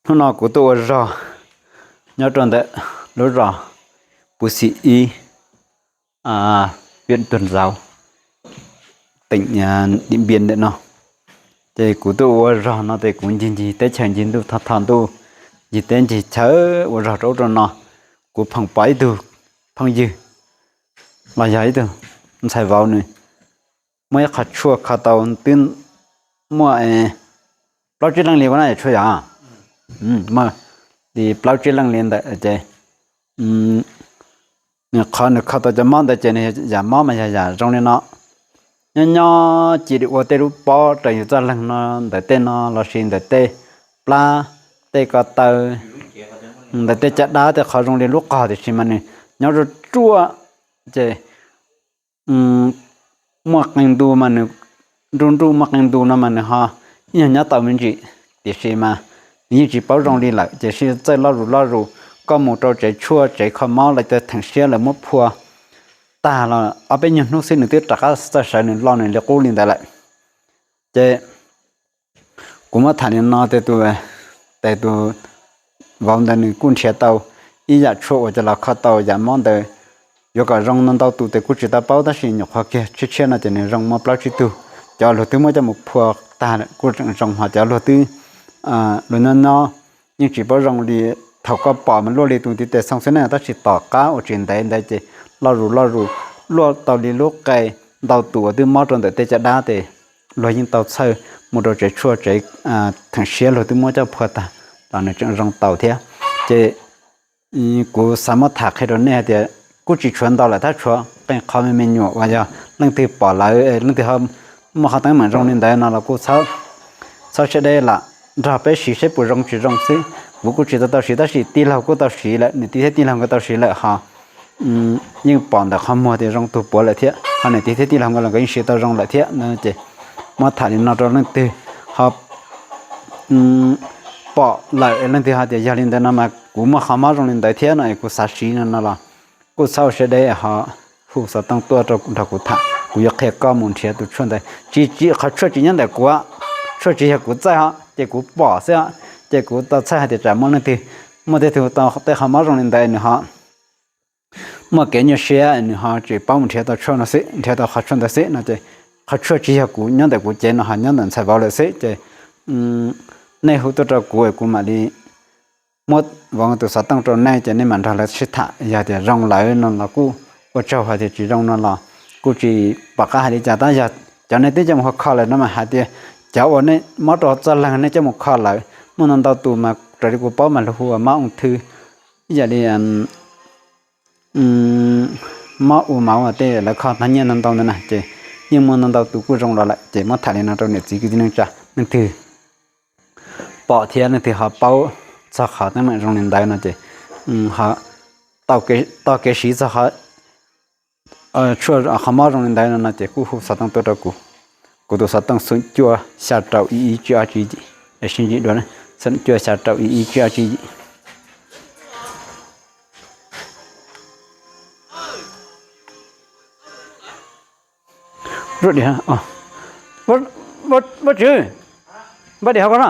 Hnub no kuv tuaj ua zog nyob rau ntawm lub zos Pus Xim Ib, Viam Tuag Ntxauv, teem Diam Npias ntawm no. Ces kuv tuaj ua zog no ces kuv ncig ncig teb chaws ncig ntuj tho tho ntuj, ncig teb ncig chaw ua zog rau ub rau no. Kuv pheej pom ib tug phooj ywg los yog ib tug ntxhais vauv nws muaj ib qho tshuaj kho tau twb muaj plaub tsib leej li ua na, tshuaj yog li plaub tsib leej li ntawm ces nws qhov nws kho tau cov mob ntawd ces nws yam mob mas yog yam zoo li no. Nyob nyob cia li ua tej lub pob raws yus txoj leeg no, ntawm tej no los sis ntawm tej plab, tej ko taw, ntawm tej caj dab, tej qhov zoo li lub qog tiam sis mas nws nyob ruaj ruaj ces muaj qee ntu mas nws nruj nruj, muaj qee ntu no mas nws ho ib nyuag nyob tau me ntsis, tiam sis mas nws yeej tsis paub zoo li lawm. Ces sij txawj loj zus loj zus, koj mus rau tsev tshuaj tsev kho mob los cov theem siab lawv muab phua tag los ob peb nyuag hnub xwb nws twb rov qab txawj sawv nws loj nws li qub li ntawd lawm. Ces kuv muab tham li no tias tus, tes tus vauv ntawd nws kuj nrhiav tau ib yam tshuaj uas cov los kho tau yam mob ntawd yuav kom zoo no ntau tus ces kuj tsis tau paub, tab sis nyuam qhuav kiag tshiab tshiab no ces nws zoo muaj plaub tsib tug. Cov luag twb muab coj mus phua tag kuj tseem zoo, ho cov luag twb, luag nyob nyob yeej tsis paub zoo li. Thaum koj pom mas luaj li tus ntiv tes xoo xwb ne, tab sis tom qab uas tsis ntev ntawd ces loj zus loj zus, luaj tau li lub qe ntau tus uas twb mob rau ntawm tej caj dab ces luag yeej tau txhawj mus rau tsev tshuaj tsev theem siab luag twb muab coj phua tag los nws tseem zoo tau thiab. Ces kuv xav muab tham qhia rau nej hais tias kuj tsis tshuav ntau lawm, tab tshuav qee qhov me me nyuam uas yog leej twg pom lawm, leej twg ho muaj qhov teeb meem zoo li ntawd no los kuj txhob siab deb lam nrog peb siv seb puas zoo tsis zoo xwb. Kuv kuj tsis tau tau siv tab sis tij laug kuj tau siv lawm, niam tij thiab tij laug nkawd tau siv lawm ho yeej pom ntawm qhov muag tias zoo tug puav lawm thiab, ho niam tij thiab tij laug nkawd los nkawd yeej siv tau zoo lawm thiab no. Ces muab tham li no rau leej twg ho pom lawm leej twg ho tias yog li ntawd no mas kuv muaj qhov mob zoo li ntawd thiab no es kuv xav siv no no los kuj txhob ua siab deb ho hu xov tooj tuaj rau nrog kuv tham, kuv yuav qhia koj mus nrhiav tus tshuaj ntawd. Tsis, tsis, qhov tshuaj tsis nyob ntawm kuv, tshuaj tsis yog kuv txawj ho ces kuv pom xwb, ces kuv tau txhawj hais tias tsam muaj leej twg muaj tej tug tau tej qhov mob zoo li ntawd nws ho muaj kev nyuaj siab nws ho tsis paub mus nrhiav tau tshuaj no xwb, nrhiav tau qhov tshuaj ntawd xwb no ces qhov tshuaj tsis yog kuv, nyob ntawm kuv cev no ho nyob ntawm ntxhais vauv lawm xwb. Ces nej hu tuaj rau kuv es kuv mam li muab vauv tus xov tooj rau nej ces nej mam nrog lawv sib tham, yog tias zoo lawm no los kuj ua tsaug, hais tias tsis zoo no los kuj tsis pom qab hais li cas. Tab yog cov nej twb coj mus kho lawm no mas hais tias cov uas nej mob rau txoj leeg nej coj mus kho lawm muaj ntau ntau tus mas raws li kuv paub mas luag hu ua mob ung thư, ib yam li mob u mauv tej lawv kho hnab nyiaj ntau ntau ntawd na ces yeej muaj ntau ntau tus kuj zoo los lawm. Ces muab tham li no rau niam txiv kwv tij neej tsa, leej twg pom thiab leej twg ho paub txog qhov teeb meem zoo li ntawd no ces ho tau kev siv txog qhov tshuaj qhov mob zoo li ntawd no no ces kuj hu xov tooj tuaj rau kuv. Kuv tus xov tooj xoom cuaj xya rau ib ib tsib ob tsib yim, sib ntsib dua, xoom cuaj xya rau ib ib tsib ob tsib yim. Vaj Tswv, npaj dim hauv ko na.